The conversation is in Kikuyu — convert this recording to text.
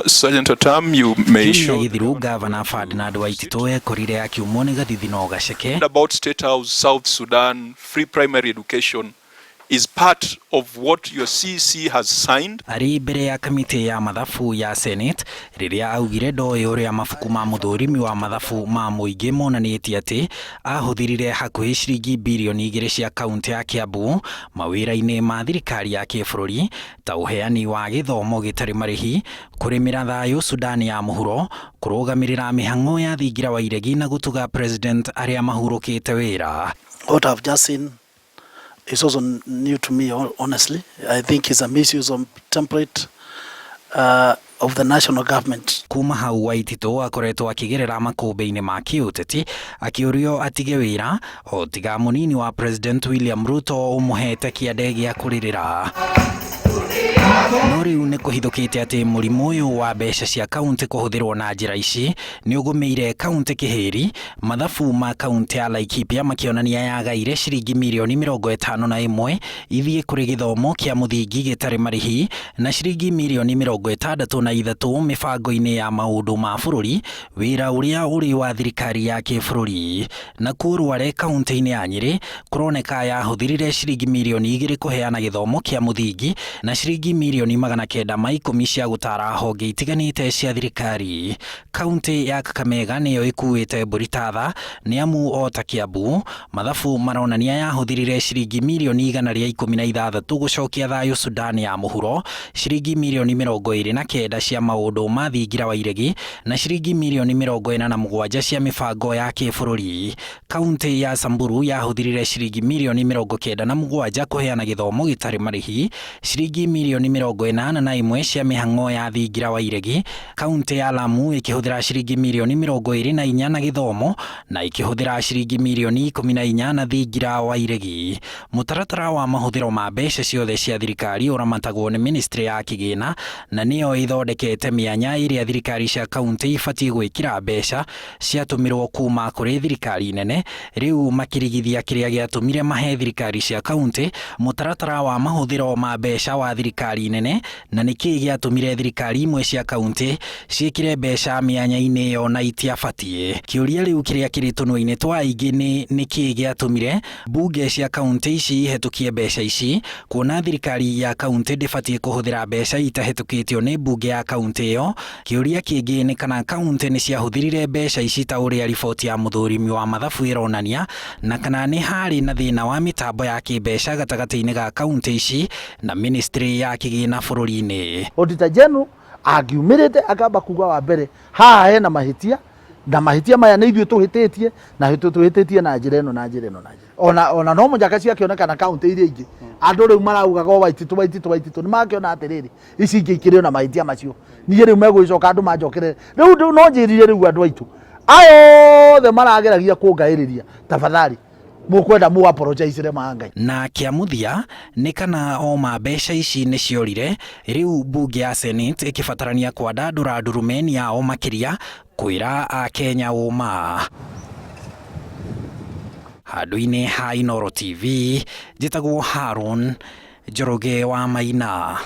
Sergeant at Arm, you may Kiumia show gĩthiru Gavana Ferdinand Waititũ ekorire akiumwo nĩ gathithino gaceke. About State House, South Sudan, free primary education is part of what your CEC has signed. Arĩ mbere ya kamĩtĩ ya mathabu ya Senate rĩrĩa augire ndoĩ ũrĩa mabuku ma mũthũrimi wa mathabu ma mũingĩ monanĩtie atĩ ahũthĩrire hakuhĩ ciringi birioni 2 cia kaũntĩ ya Kiambu mawĩra-inĩ ma thirikari ya kĩbũrũri ta ũheani wa gĩthomo gĩtarĩ marĩhi, kũrĩmĩra thayũ Sudan ya mũhuro, kũrũgamĩrĩra mĩhang'o ya thingira wa iregi na gũtuga president arĩa mahurũkĩte wĩra. What I've just seen is also new to me, honestly. I think it's a misuse of template of the national government. Kuma hau Waititũ akoretwo akĩgerera makũmbĩ-inĩ ma kĩũteti akĩũrio atige wĩra o tiga mũnini wa President William Ruto ũmũhete kĩande gĩa kũrĩrĩra. No rĩu nĩ kũhithũkĩte atĩ mũrimũ ũyũ wa mbeca cia kaũntĩ kũhũthĩrwo na njĩra ici nĩ ũgũmĩire kaũntĩ kĩhĩri. Mathabu ma kaũntĩ ya Laikipia makĩonania yagaire ciringi mirioni 51 ithiĩ kũrĩ gĩthomo kĩa mũthingi gĩtarĩ marĩhi na ciringi mirioni 63 mĩbango-inĩ ya maũndũ ma bũrũri, wĩra ũrĩa ũrĩ wa thirikari ya kĩbũrũri. Nakuo Rware kaũntĩ-inĩ ya Nyĩrĩ kũroneka yahũthĩrire ciringi mirioni 2 kũheana gĩthomo kĩa mũthingi na ciringi mirioni 910 cia gũtara honge itiganĩte cia thirikari. Kaũntĩ ya Kakamega nĩyo ĩkuĩte mbũri ta tha nĩ amu o ta Kiambu mathabu maronania yahũthĩrire ciringi mirioni 116 gũcokia thayũ Sudan ya mũhuro, ciringi mirioni 29 cia maũndũ ma thingira wa iregi na ciringi mirioni 47 cia mĩbango ya kĩbũrũri. Kaũntĩ ya Samburu yahũthĩrire ciringi mirioni 97 kũheana gĩthomo gĩtarĩ marĩhi, ciringi mirioni 81 cia mĩhang'o ya thingira wa iregi. Kaũntĩ ya Lamu ĩkĩhũthĩra ciringi mirioni 24 na gĩthomo na ĩkĩhũthĩra ciringi mirioni 14 na thingira wa iregi. Mũtaratara wa mahũthĩro ma mbeca ciothe cia thirikari ũramatagwo nĩ ministry ya kĩgĩna na nĩyo ĩthondekete mĩanya ĩrĩa thirikari cia kaũntĩ ibatiĩ gwĩkĩra mbeca ciatũmirwo kuma kũrĩ thirikari nene. Rĩu makĩrigithia kĩrĩa gĩatũmire mahe thirikari cia kaũntĩ mũtaratara wa mahũthĩro ma mbeca wa thirikari nene na nĩkĩĩ gĩatũmire thirikari imwe cia kaũntĩ ciĩkĩre mbeca mĩanya-inĩ ĩyo na itiabatiĩ. Kĩũria rĩu kĩrĩa kĩrĩ tũnua-inĩ twa aingĩ nĩ nĩkĩĩ gĩatũmire mbunge cia kaũntĩ ici ihĩtũkie mbeca ici, kuona thirikari ya kaũntĩ ndĩbatiĩ kũhũthĩra mbeca itahĩtũkĩtio nĩ mbunge ya kaũntĩ ĩyo. Kĩũria kĩngĩ nĩ kana kaũntĩ nĩ ciahũthĩrire mbeca ici ta ũrĩa riboti ya mũthũrimi wa mathabu ĩronania, na kana nĩ harĩ na thĩna wa mĩtambo ya kĩmbeca gatagatĩ-inĩ ga kaũntĩ ici na ministry ya kĩgĩna bũrũri-inĩ. Auditor General angiumĩrĩte akamba kuga wa mbere haha hena mahĩtia na mahĩtia maya nĩ ithuĩ tũhĩtĩtie na tũhĩtĩtie na njĩra ĩno na njĩra ĩno na njĩra ona no mũnyaka ciakĩonekana kaũntĩ iria ingĩ andũ rĩu maraugaga o Waititũ Waititũ Waititũ nĩ makĩona atĩrĩrĩ ici ingĩ ikĩrĩ ona mahĩtia macio niĩ rĩu megũgĩcoka andũ manjokerere rĩu no njĩrire rĩu andũ aitũ aya othe marageragia kũngaĩrĩria tafadhali mũkwenda mũ apologize ma Ngai. Na kĩa mũthia nĩ kana o ma mbeca ici nĩ ciorire, rĩu mbunge ya Senate ĩkĩbatarania kwandandũra ndurumeni yao makĩria kwĩra akenya ũma. Handũ-inĩ ha Inooro TV, njĩtagwo Haron Njoroge wa Maina.